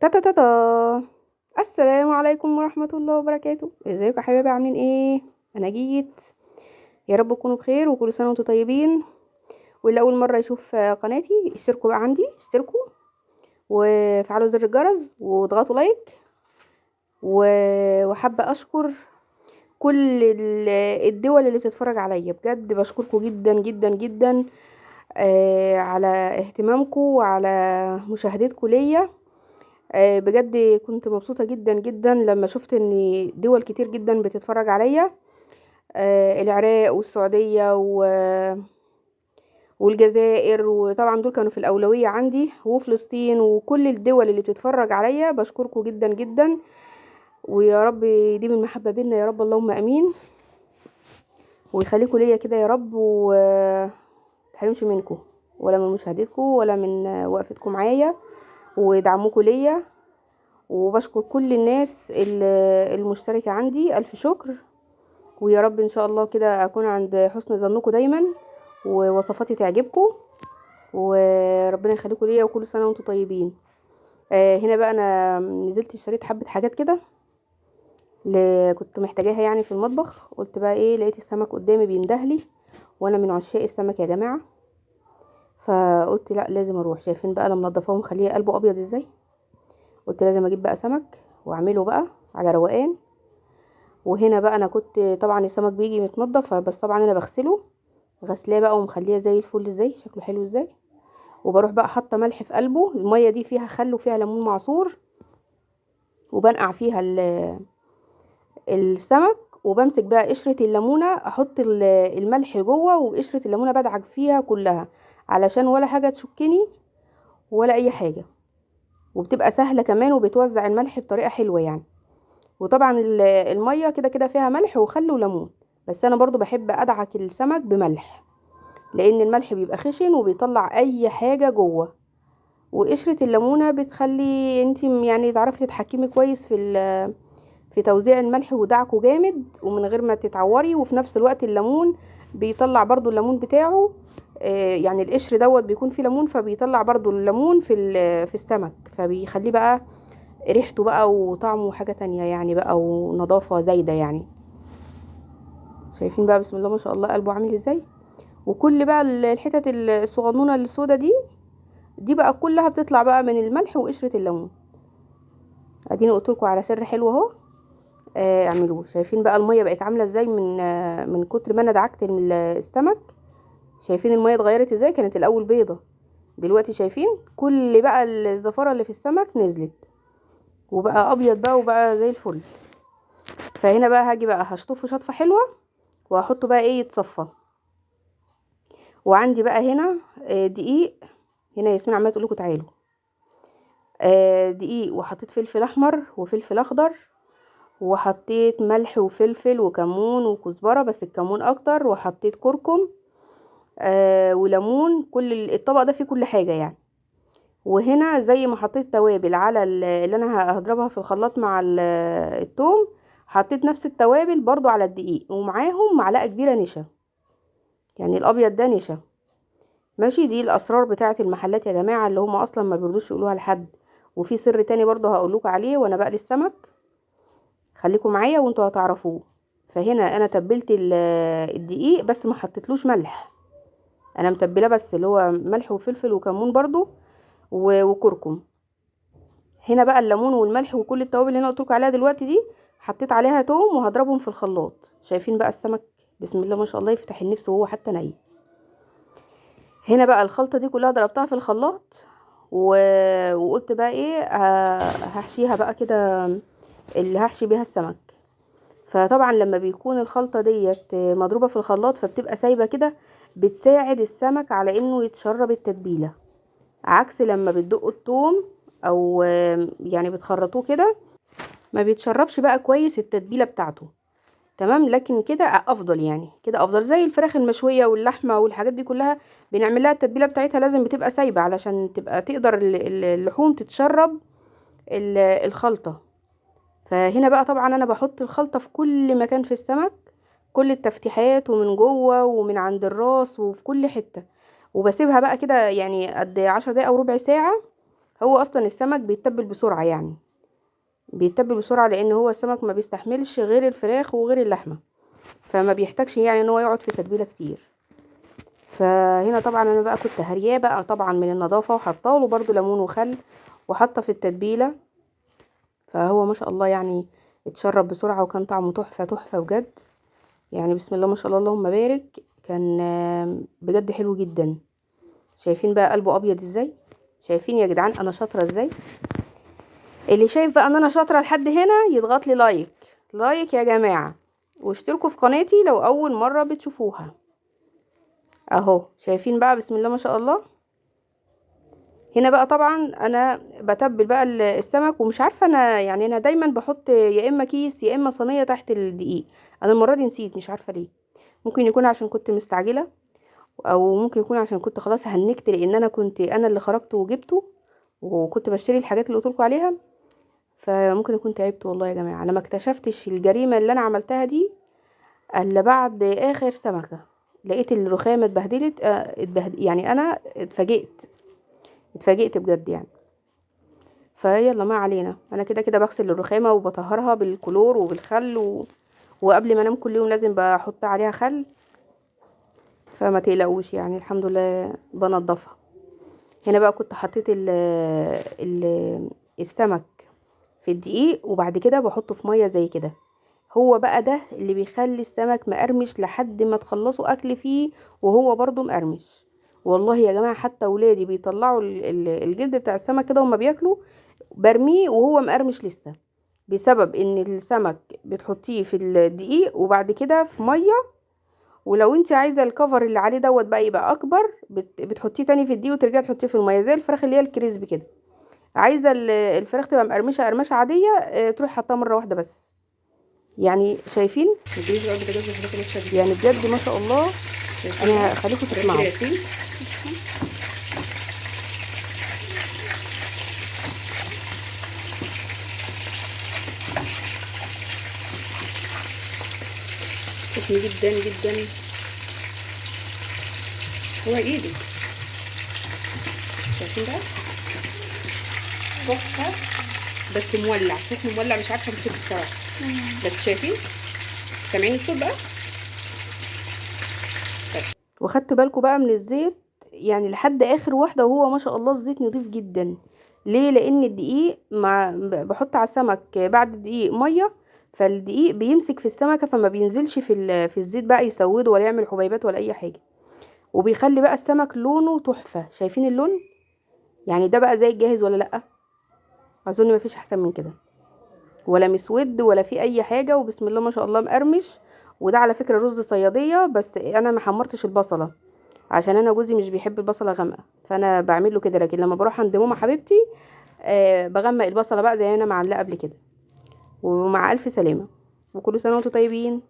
تا تا تا تا. السلام عليكم ورحمة الله وبركاته. ازيكم يا حبايبي؟ عاملين ايه؟ انا جيت، يا رب تكونوا بخير وكل سنة وانتم طيبين. واللي اول مرة يشوف قناتي اشتركوا بقى عندي، اشتركوا وفعلوا زر الجرس واضغطوا like. وحابة اشكر كل الدول اللي بتتفرج عليا، بجد بشكركم جدا جدا جدا على اهتمامكم وعلى مشاهدتكم ليا. بجد كنت مبسوطة جدا جدا لما شفت ان دول كتير جدا بتتفرج عليا، العراق والسعودية والجزائر، وطبعا دول كانوا في الأولوية عندي، وفلسطين وكل الدول اللي بتتفرج عليا. بشكركم جدا جدا، ويا رب يديم المحبة بينا يا رب، اللهم امين، ويخليكم ليا كده يا رب، ومتحرمش منكم ولا من مشاهدتكم ولا من وقفتكم معايا ودعمكم ليا. وبشكر كل الناس المشتركة عندي، ألف شكر، ويا رب إن شاء الله كده أكون عند حسن ظنكم دايما ووصفاتي تعجبكم، وربنا يخليكم ليا، وكل سنة وانتم طيبين. هنا بقى أنا نزلت اشتريت حبة حاجات كده كنت محتاجاها في المطبخ. قلت بقى ايه، لقيت السمك قدامي بيندهلي، وانا من عشاق السمك يا جماعة، فقلت لا لازم اروح. شايفين بقى لما نضفوه مخليه قلبه ابيض ازاي، قلت لازم اجيب بقى سمك واعمله بقى على روقان. وهنا بقى انا كنت طبعا السمك بيجي متنضف، بس طبعا انا بغسله غسلاه بقى ومخليه زي الفل، ازاي شكله حلو ازاي. وبروح بقى حاطه ملح في قلبه، المية دي فيها خل وفيها ليمون معصور، وبنقع فيها السمك. وبمسك بقى قشرة الليمونه، احط الملح جوه، وقشره الليمونه بدعك فيها كلها علشان ولا حاجة تشكني ولا اي حاجة، وبتبقى سهلة كمان، وبتوزع الملح بطريقة حلوة. وطبعا المية كده كده فيها ملح وخل وليمون، بس انا برضو بحب ادعك السمك بملح، لان الملح بيبقى خشن وبيطلع اي حاجة جوه، وقشره الليمونه بتخلي انت تعرفي تتحكمي كويس في توزيع الملح ودعكه جامد ومن غير ما تتعوري. وفي نفس الوقت الليمون بيطلع برضو الليمون بتاعه، يعني القشر دوت بيكون فيه ليمون، فبيطلع برضو الليمون في السمك، فبيخليه بقى ريحته بقى وطعمه حاجة تانية بقى، ونظافة زايدة. شايفين بقى بسم الله ما شاء الله قلبه عامل ازاي. وكل بقى الحتت الصغنونة السودة دي بقى كلها بتطلع بقى من الملح وقشرة الليمون. اديني قلت لكم على سر حلو اهو، اعملوه. شايفين بقى المية بقت عاملة ازاي من كتر ما انا دعكت السمك. شايفين المية اتغيرت ازاي، كانت الاول بيضة، دلوقتي شايفين كل بقى الزفارة اللي في السمك نزلت وبقى ابيض بقى وبقى زي الفل. فهنا بقى هاجي بقى هشطفه شطفة حلوة وهحطه بقى ايه يتصفى. وعندي بقى هنا، دقيق، هنا ياسمين عماله تقول لكم تعالوا، دقيق، وحطيت فلفل احمر وفلفل اخضر، وحطيت ملح وفلفل وكمون وكزبره، بس الكمون اكتر، وحطيت كركم، وليمون. كل الطبق ده فيه كل حاجة. وهنا زي ما حطيت توابل على اللي انا هضربها في الخلاط مع التوم، حطيت نفس التوابل برضو على الدقيق، ومعاهم معلقه كبيرة نشا، يعني الابيض ده نشا ماشي. دي الاسرار بتاعه المحلات يا جماعة، اللي هم اصلا ما بيرضوش يقولوها لحد. وفي سر تاني برضو هقول لكم عليه وانا بقلي السمك، خليكم معايا وانتوا هتعرفوه. فهنا انا تبلت الدقيق، بس ما حطيتلوش ملح، انا متبلاه بس اللي هو ملح وفلفل وكمون برضو وكركم. هنا بقى الليمون والملح وكل التوابل اللي انا قلت لكم عليها دلوقتي دي، حطيت عليها توم وهضربهم في الخلاط. شايفين بقى السمك بسم الله ما شاء الله يفتح النفس وهو حتى ني. هنا بقى الخلطة دي كلها ضربتها في الخلاط، وقلت بقى ايه، هحشيها بقى كده اللي هحشي بيها السمك. فطبعا لما بيكون الخلطة ديت مضروبة في الخلاط فبتبقى سايبه كده، بتساعد السمك على انه يتشرب التتبيله، عكس لما بتدقوا التوم او بتخرطوه كده ما بيتشربش بقى كويس التتبيله بتاعته، تمام. لكن كده افضل، كده افضل. زي الفراخ المشويه واللحمة والحاجات دي كلها بنعمل لها التتبيله بتاعتها لازم بتبقى سايبه علشان تبقى تقدر اللحوم تتشرب الخلطة. فهنا بقى طبعا انا بحط الخلطة في كل مكان في السمك، كل التفتيحات ومن جوه ومن عند الراس وفي كل حتة، وبسيبها بقى كده قد 10 دقايق او ربع ساعة. هو اصلا السمك بيتبل بسرعة، يعني بيتبل بسرعة لان هو السمك ما بيستحملش غير الفراخ وغير اللحمة، فما بيحتاجش يعني ان هو يقعد في تتبيله كتير. فهنا طبعا انا بقى كنت هرياه بقى طبعا من النظافة، وحاطه له برده ليمون وخل وحاطه في التتبيله، فهو ما شاء الله يعني اتشرب بسرعة، وكان طعمه تحفة تحفة بجد يعني، بسم الله ما شاء الله اللهم بارك، كان بجد حلو جدا. شايفين بقى قلبه ابيض ازاي؟ شايفين يا جدعان انا شاطرة ازاي؟ اللي شايف بقى ان انا شاطرة لحد هنا يضغط لي like like يا جماعة، واشتركوا في قناتي لو اول مرة بتشوفوها. اهو شايفين بقى بسم الله ما شاء الله. هنا بقى طبعا انا بتبل بقى السمك، ومش عارفه انا يعني انا دايما بحط يا اما كيس يا اما صينية تحت الدقيق، انا المرة دي نسيت مش عارفه ليه، ممكن يكون عشان كنت مستعجلة، او ممكن يكون عشان كنت خلاص هنكت، لان انا كنت انا اللي خرجت وجبته وكنت بشتري الحاجات اللي قلتلكوا عليها، فممكن يكون تعبت والله يا جماعة. انا ما اكتشفتش الجريمة اللي انا عملتها دي الا بعد اخر سمكة، لقيت الرخامه اتبهدلت، يعني انا اتفاجئت بجد يعني. فيلا ما علينا، انا كده كده بغسل الرخامه وبطهرها بالكلور وبالخل وقبل ما انام كل يوم لازم بحط عليها خل، فما تقلقوش يعني الحمد لله بنضفها. هنا بقى كنت حطيت السمك في الدقيق، وبعد كده بحطه في مية زي كده. هو بقى ده اللي بيخلي السمك مقرمش لحد ما تخلصوا اكل فيه وهو برضو مقرمش. والله يا جماعة حتى ولادي بيطلعوا الجلد بتاع السمك كده وهما بياكلوا، برميه وهو مقرمش لسه، بسبب ان السمك بتحطيه في الدقيق وبعد كده في مية، ولو انت عايزه الكفر اللي عليه دوت بقى يبقى اكبر بتحطيه تاني في الدقيق وترجعي تحطيه في المية، زي الفراخ اللي هي الكريسبي كده. عايزه الفراخ تبقى مقرمشه قرمشه عادية، تروح حطها مرة واحدة بس. يعني شايفين يعني بجد ما شاء الله. انا هخليكم تسمعوا. سخن جدا جدا، هو ايدي شايفين بقى تحفة، بس مولع، سخن مولع، مش عارفه امسكه بصراحة، بس شايفين سامعين الصوت بقى. وخدت بالكم بقى من الزيت يعني لحد اخر واحدة، وهو ما شاء الله الزيت نضيف جدا. ليه؟ لان الدقيق مع بحط على السمك بعد الدقيق مية، فالدقيق بيمسك في السمكة فما بينزلش في الزيت بقى يسوده ولا يعمل حبيبات ولا اي حاجة، وبيخلي بقى السمك لونه تحفة. شايفين اللون؟ يعني ده بقى زي الجاهز ولا لا؟ اظن مفيش احسن من كده، ولا مسود ولا في اي حاجة، وبسم الله ما شاء الله مقرمش. وده على فكرة رز صياديه، بس انا ما حمرتش البصله عشان انا جوزي مش بيحب البصله غامقه، فانا بعمل له كده. لكن لما بروح عند ماما حبيبتي بغمق البصله بقى زي انا ما عاملاه قبل كده. ومع الف سلامه، وكل سنة وانتم طيبين.